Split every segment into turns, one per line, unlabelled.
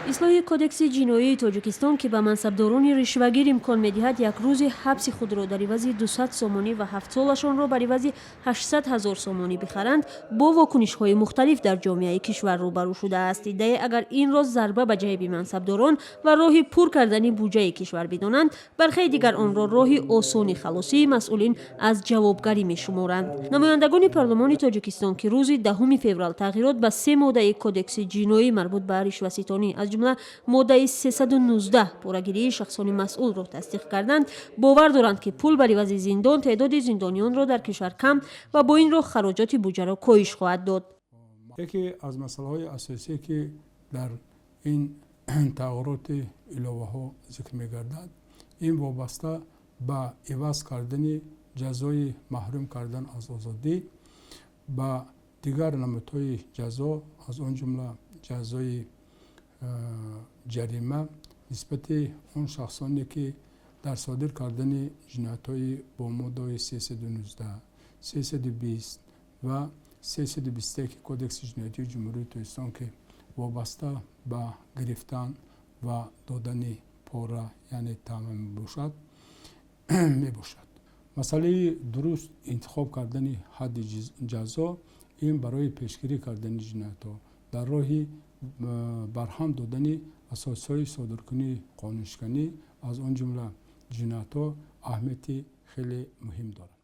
Ислоҳи Кодекси ҷиноии Тоҷикистон, ки ба мансабдорони ришвагир имкон медиҳад як рӯзи ҳабси худро дар ивази 200 сомонӣ ва 7 солашонро бар ивази 800 ҳазор сомонӣ бихаранд, бо вокунишҳои мухталиф дар ҷомеаи кишвар рӯбарӯ шудааст. Иддае агар инро зарба ба ҷайби мансабдорон ва роҳи пур кардани буҷаи кишвар бидонанд, бархеи дигар онро роҳи осони халосии масъулин аз ҷавобгарӣ мешуморанд. Намояндагони парлумони Тоҷикистон, ки рӯзи 10 феврал тағйирот ба се моддаи Кодекси ҷиноӣ марбут ба ришваситонӣ, аз ҷумла моддаи 319, порагирии шахсони масъулро тасдиқ карданд, бовар доранд, ки пул бар ивази зиндон теъдоди зиндониёнро дар кишвар кам ва бо ин роҳ хароҷоти буҷаро коҳиш хоҳад дод.
Яке аз масъалаҳои асосие, ки дар ин тағйироти иловаҳо зикр мегардад, ин вобаста ба иваз кардани ҷазои маҳрум кардан аз озодӣ ба дигар намудҳои ҷазо, аз он ҷумла ҷазои ҷарима нисбати он шахсоне, ки дар содир кардани ҷиноятҳои бо моддаҳои 319, 320 ва 321 Кодекси ҷиноятии Ҷумҳурии Тоҷикистон, ки вобаста ба гирифтан ва додани пора, яъне таъма мебошад. Масъалаи дуруст интихоб кардани ҳадди ҷазо ин барои пешгирӣ кардани ҷиноятҳо, дар роҳи барҳам додани асосҳои содиркунии қонуншиканӣ, аз он ҷумла ҷиноятҳо, аҳамияти хеле муҳим дорад.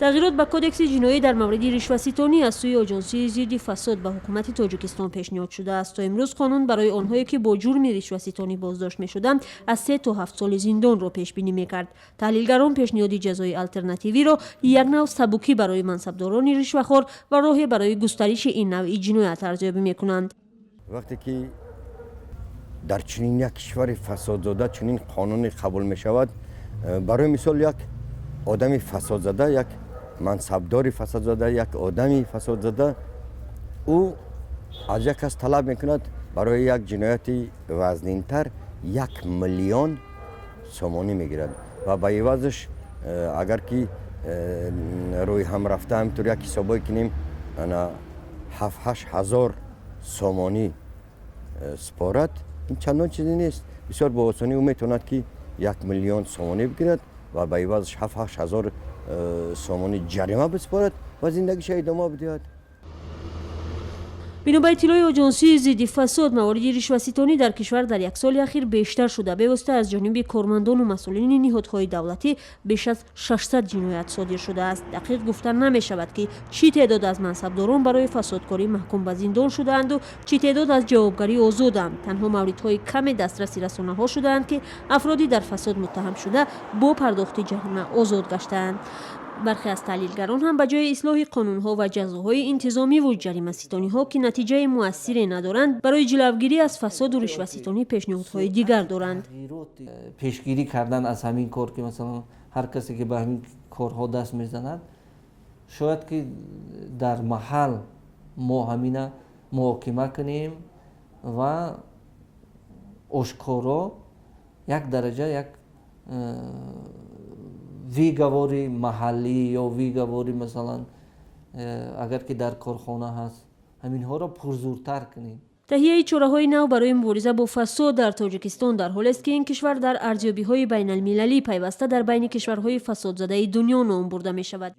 Тағйирот ба Кодекси ҷиноӣ дар мавриди ришваситонӣ аз сӯи Оҷонсии зидди фасод ба ҳукумати Тоҷикистон пешниҳод шудааст. То имрӯз қонун барои онҳое, ки бо ҷурми ришваситонӣ боздошт мешуданд, аз 3 то 7 соли зиндонро пешбинӣ мекард. Таҳлилгарон пешниҳоди ҷазои алтернативиро як нав сабукӣ барои мансабдорони ришвахор ва роҳе барои густариши ин навъи ҷиноят арзёбӣ мекунанд.
Вақте ки дар чунин як кишвари фасодзода чунин қонуне қабул мешавад, барои мисол, як одами фасодзада, як мансабдори фасодзада, як одами фасодзада, ӯ аз як кас талаб мекунад барои як ҷинояти вазнинтар 1 миллион сомонӣ мегирад ва ба ивазаш агар ки рӯи ҳам рафта ҳаминтур як ҳисобое кунем, ана ҳафт ҳашт ҳазор сомонӣ супорад, ин чандон чизе нест. Бисёр бо осонӣ ӯ метавонад, ки 1 миллион сомонӣ бигирад ва ба ивазаш ҳафт ҳашт ҳазор сомонӣ ҷарима бисупорад ва зиндагиша идома бидиҳад.
Бино ба иттилои Оҷонсии зидди фасод, мавориди ришваситонӣ дар кишвар дар як соли ахир бештар шуда, бевосита аз ҷониби кормандону масъулини ниҳодҳои давлатӣ беш аз 600 ҷиноят содир шудааст. Дақиқ гуфта намешавад, ки чӣ теъдод аз мансабдорон барои фасодкорӣ маҳкум ба зиндон шудаанду чӣ теъдод аз ҷавобгарӣ озоданд. Танҳо мавридҳои каме дастраси расонаҳо шудаанд, ки афроди дар фасод муттаҳамшуда бо пардохти ҷарима озод гаштаанд. Бархе аз таҳлилгарон ҳам ба ҷои ислоҳи қонунҳо ва ҷазоҳои интизомиву ҷаримаситониҳо, ки натиҷаи муассире надоранд, барои ҷилавгирӣ аз фасоду ришваситонӣ пешниҳодҳои дигар доранд.
Пешгирӣ кардан аз ҳамин кор, ки масалан ҳар касе, ки ба ҳамин корҳо даст мезанад, шояд ки дар маҳал мо ҳамина муҳокима кунем ва ошкоро як дараҷа як выговори маҳаллӣ ё выговори, масалан, агар ки дар корхона ҳаст, ҳаминҳоро пурзуртар кунем.
Таҳияи чораҳои нав барои мубориза бо фасод дар Тоҷикистон дар ҳолест, ки ин кишвар дар арзёбиҳои байналмилалӣ пайваста дар байни кишварҳои фасодзадаи дунё ном бурда мешавад.